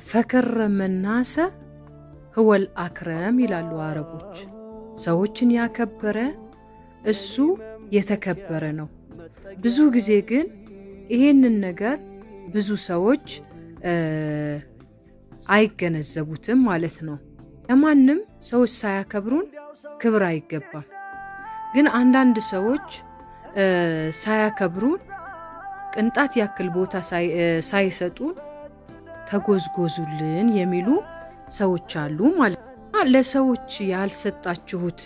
فكرم الناس هو الأكرم ይላሉ አረቦች። ሰዎችን ያከበረ እሱ የተከበረ ነው። ብዙ ጊዜ ግን ይሄንን ነገር ብዙ ሰዎች አይገነዘቡትም ማለት ነው። ለማንም ሰዎች ሳያከብሩን ክብር አይገባም። ግን አንዳንድ ሰዎች ሳያከብሩን፣ ቅንጣት ያክል ቦታ ሳይሰጡን ተጎዝጎዙልን የሚሉ ሰዎች አሉ ማለት ነው። ለሰዎች ያልሰጣችሁት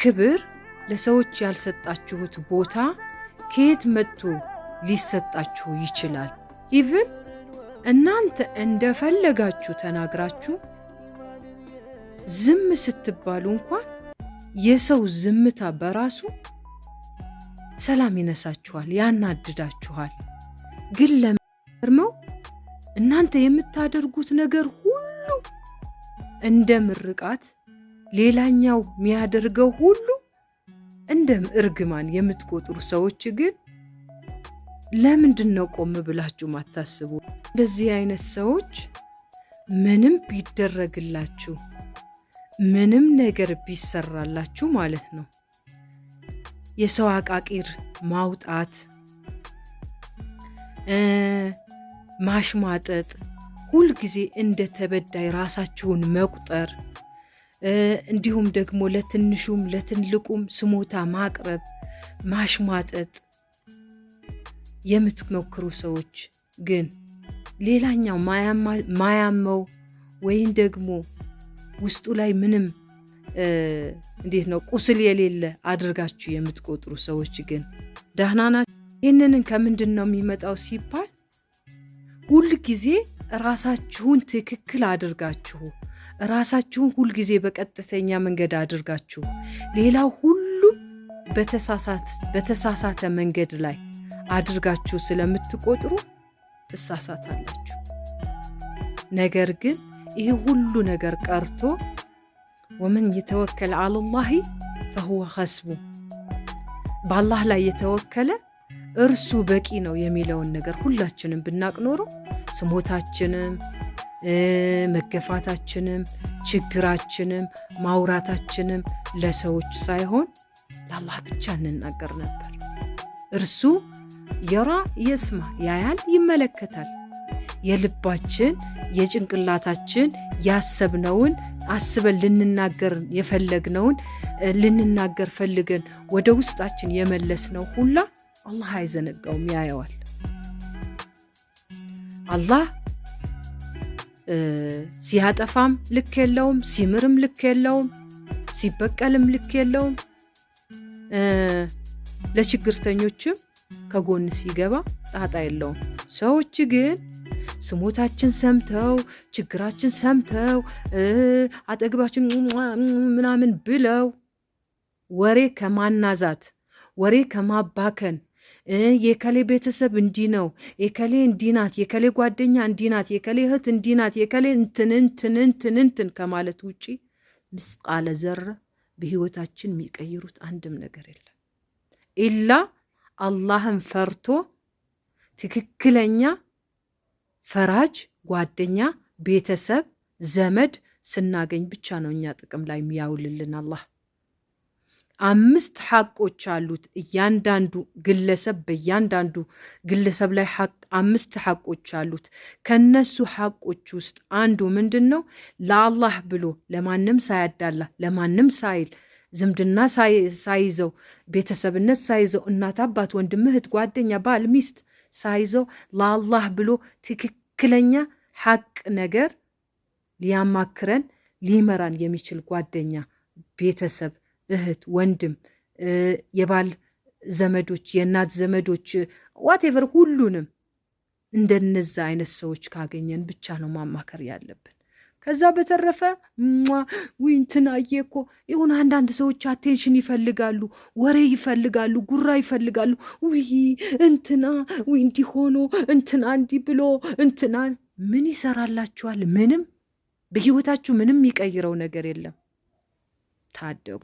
ክብር፣ ለሰዎች ያልሰጣችሁት ቦታ ከየት መጥቶ ሊሰጣችሁ ይችላል? Even እናንተ እንደፈለጋችሁ ተናግራችሁ ዝም ስትባሉ እንኳን የሰው ዝምታ በራሱ ሰላም ይነሳችኋል፣ ያናድዳችኋል። ግን ለምርመው እናንተ የምታደርጉት ነገር ሁሉ እንደ ምርቃት፣ ሌላኛው የሚያደርገው ሁሉ እንደ እርግማን የምትቆጥሩ ሰዎች ግን ለምንድን ነው ቆም ብላችሁ ማታስቡ? እንደዚህ አይነት ሰዎች ምንም ቢደረግላችሁ፣ ምንም ነገር ቢሰራላችሁ ማለት ነው፣ የሰው አቃቂር ማውጣት፣ ማሽሟጠጥ፣ ሁልጊዜ እንደ ተበዳይ ራሳችሁን መቁጠር፣ እንዲሁም ደግሞ ለትንሹም ለትልቁም ስሞታ ማቅረብ፣ ማሽሟጠጥ የምትሞክሩ ሰዎች ግን ሌላኛው ማያመው ወይም ደግሞ ውስጡ ላይ ምንም እንዴት ነው ቁስል የሌለ አድርጋችሁ የምትቆጥሩ ሰዎች ግን ደህና ናቸው? ይህንን ከምንድን ነው የሚመጣው ሲባል፣ ሁልጊዜ ራሳችሁን ትክክል አድርጋችሁ፣ ራሳችሁን ሁልጊዜ በቀጥተኛ መንገድ አድርጋችሁ፣ ሌላው ሁሉም በተሳሳተ መንገድ ላይ አድርጋችሁ ስለምትቆጥሩ ትሳሳታላችሁ። ነገር ግን ይህ ሁሉ ነገር ቀርቶ ومن يتوكل على الله فهو حسبه፣ በአላህ ላይ የተወከለ እርሱ በቂ ነው የሚለውን ነገር ሁላችንም ብናቅ ኖሮ ስሞታችንም፣ መገፋታችንም፣ ችግራችንም፣ ማውራታችንም ለሰዎች ሳይሆን ለአላህ ብቻ እንናገር ነበር። እርሱ يرى يسمع፣ ያያል፣ ይመለከታል። የልባችን፣ የጭንቅላታችን ያሰብነውን፣ አስበን ልንናገር የፈለግነውን፣ ልንናገር ፈልገን ወደ ውስጣችን የመለስነው ሁላ አላህ አይዘነጋውም፣ ያየዋል። አላህ ሲያጠፋም ልክ የለውም፣ ሲምርም ልክ የለውም፣ ሲበቀልም ልክ የለውም። ለችግርተኞችም ከጎን ሲገባ ጣጣ የለውም። ሰዎች ግን ስሞታችን ሰምተው፣ ችግራችን ሰምተው፣ አጠገባችን ምናምን ብለው ወሬ ከማናዛት፣ ወሬ ከማባከን፣ የከሌ ቤተሰብ እንዲህ ነው፣ የከሌ እንዲህ ናት፣ የከሌ ጓደኛ እንዲህ ናት፣ የከሌ እህት እንዲህ ናት፣ የከሌ እንትን እንትን እንትን እንትን ከማለት ውጪ مثقال ذرة በህይወታችን የሚቀይሩት አንድም ነገር የለም። إلا አላህን ፈርቶ ትክክለኛ ፈራጅ ጓደኛ፣ ቤተሰብ፣ ዘመድ ስናገኝ ብቻ ነው እኛ ጥቅም ላይ የሚያውልልን አላህ። አምስት ሐቆች አሉት። እያንዳንዱ ግለሰብ፣ በእያንዳንዱ ግለሰብ ላይ አምስት ሐቆች አሉት። ከነሱ ሐቆች ውስጥ አንዱ ምንድን ነው? ለአላህ ብሎ ለማንም ሳያዳላ፣ ለማንም ሳይል፣ ዝምድና ሳይዘው፣ ቤተሰብነት ሳይዘው፣ እናት፣ አባት፣ ወንድም፣ እህት፣ ጓደኛ፣ ባል፣ ሚስት ሳይዘው ለአላህ ብሎ ትክክለኛ ሐቅ ነገር ሊያማክረን፣ ሊመራን የሚችል ጓደኛ፣ ቤተሰብ፣ እህት፣ ወንድም፣ የባል ዘመዶች፣ የእናት ዘመዶች፣ whatever፣ ሁሉንም እንደነዛ አይነት ሰዎች ካገኘን ብቻ ነው ማማከር ያለብን። ከዛ በተረፈ ውይ እንትናዬ እኮ የሆነ አንዳንድ ሰዎች attention ይፈልጋሉ፣ ወሬ ይፈልጋሉ፣ ጉራ ይፈልጋሉ። ውይ እንትና፣ ውይ እንዲህ ሆኖ፣ እንትና እንዲህ ብሎ፣ እንትና ምን ይሰራላችኋል? ምንም በህይወታችሁ ምንም የሚቀይረው ነገር የለም። ታደቡ።